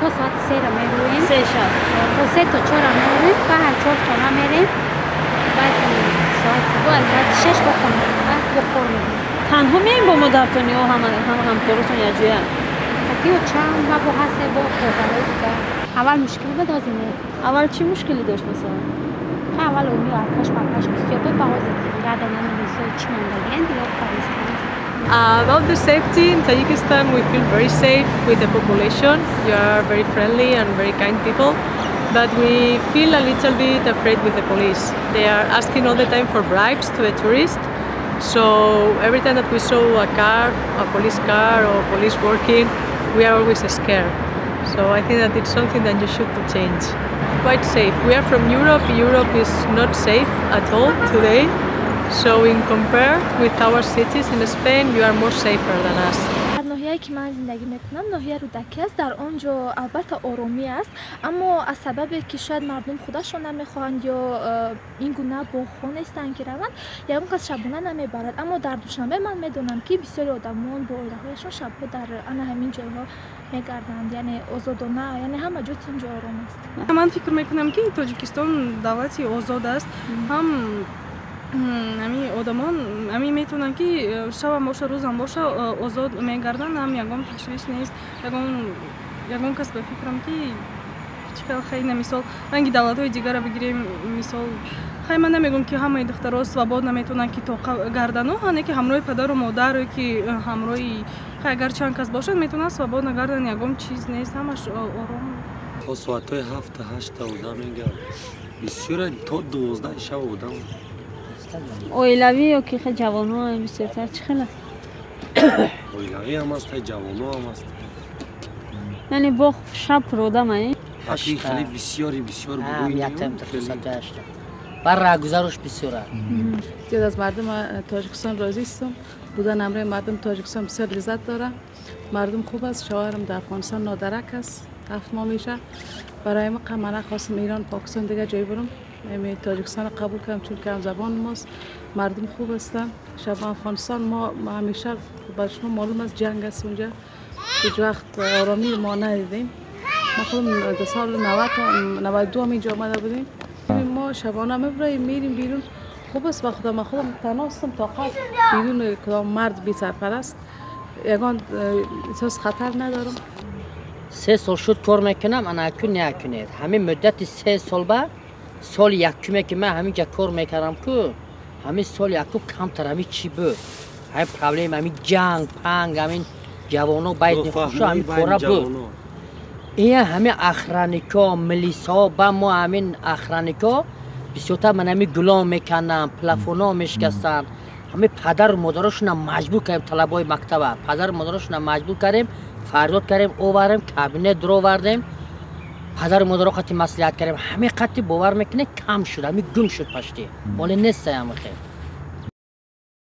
То соати 3 мерӯем. 3 шаб. То 3 то 4 мерӯем, баъд 4 хона мерем. Баъд соат 6 бо хона, бо кор мерем. Танҳо меем бо модаратон ё ҳама ҳамкоротон якҷоя? Ё чанд ва бо ҳаст бо коргарои дигар. Аввал мушкил буд, ҳозир не. Аввал чӣ мушкиле дошт масалан? Аввал оми алкаш балкаш бисёр буд, ба ҳозир яда намедонистам чӣ мондагианд, дигар мушкил нест. About the safety in Tajikistan, we feel very safe with the population. You are very friendly and very kind people, but we feel a little bit afraid with the police. They are asking all the time for bribes to the tourists. So every time that we saw a car, a police car or police working, we are always scared. So I think that it's something that you should to change. Quite safe. We are from Europe. Europe is not safe at all today. So in compare with our cities in Spain, you are more safer than us. Дар ноҳияе ки ман зиндагӣ мекунам, ноҳияи Рӯдакӣ аст. Дар он ҷо албатта оромӣ аст, аммо аз сабабе ки шояд мардум худашон намехоҳанд ё ин гуна боғҳо нестанд ки раванд, ягон кас шабона намебарад. Аммо дар Душанбе ман медонам, ки бисёри одамон бо оилаҳояшон шабҳо дар ана ҳамин ҷойҳо мегарданд, яъне озодона, яъне ҳама ҷо тинҷу ором аст. Ман фикр мекунам, ки Тоҷикистон давлати озод аст. Ҳам ҳами одамон ҳами метавонанд, ки шабам боша, рӯзам боша, озод мегарданд, ҳам ягон ташвиш нест, ягон кас ба фикрам, ки чӣ хел хай на мисол ранги давлатҳои дигарро бигирем, мисол хай ман намегӯм, ки ҳамаи духтаро свободно метавонанд, ки тоқа гардану ҳане ки ҳамроҳи падару модаре, ки ҳамроҳи хай агар чанд кас бошад, метавонанд свободно гардан, ягон чиз нест, ҳамаш ором. То соатҳои 7-8 одам мегардад, бисёре то 12 шаб одам. Оилавӣ ё ки ҷавонҳо бисёртар, чӣ хел аст? Оилавӣ ҳам аст, ҷавонҳо ҳам аст. Яъне боғ шаб пуродам ай? Аки хеле бисёри бисёр. Бар раҳгузарош бисёр аст. Зиёд аз мардум Тоҷикистон розӣ ҳастам. Будан ҳамроҳи мардум Тоҷикистон бисёр лаззат дорам. Мардум хуб аст. Шавҳарам дар Афғонистон нодарак аст, 7 моҳ меша. Барои мо ман хостам Эрон, Покистон, дигар ҷой бурам, Тоҷикистон қабул кардам, чун ки ҳамзабон мост, мардум хуб ҳастанд. Шаб Афғонистон мо ҳамеша ба шумо маълум аст, ҷанг аст, унҷа ҳеҷ вақт оромӣ мо надидем. ما خودم در سال 90 92 هم اینجا آمده بودیم. ما شبانه میبریم، میریم بیرون، خوب است. و خودم من خودم تنها هستم، طاقت بدون کدام مرد بی سرپرست یگان احساس خطر ندارم. 3 сол шуд кор мекунам, ана акун неакунед. Ҳамин муддати 3 сол ба соли якуме ки ман ҳаминҷа кор мекардам ку, ҳамин соли якум камтар ҳамин чӣ буд, ҳамин проблема, ҳамин ҷанг панг, ҳамин ҷавоно байд нехушу, ҳамин кора буд. Ин ҳамин охраннико, милисаҳо ба мо, ҳамин охраннико бисёртар ман ҳамин гулом мекананд, плафоно мешикастанд. Ҳамин падару модарошона маҷбур кардем, талабои мактаба падару модарошона маҷбур кардем, фарёд кардем, овардем, кабинет дуровардем, падару модаро қати маслиҳат кардем. Ҳамин қати бовар мекунед, кам шуд, ҳамин гум шуд, пашти ҳоле нестаям хел.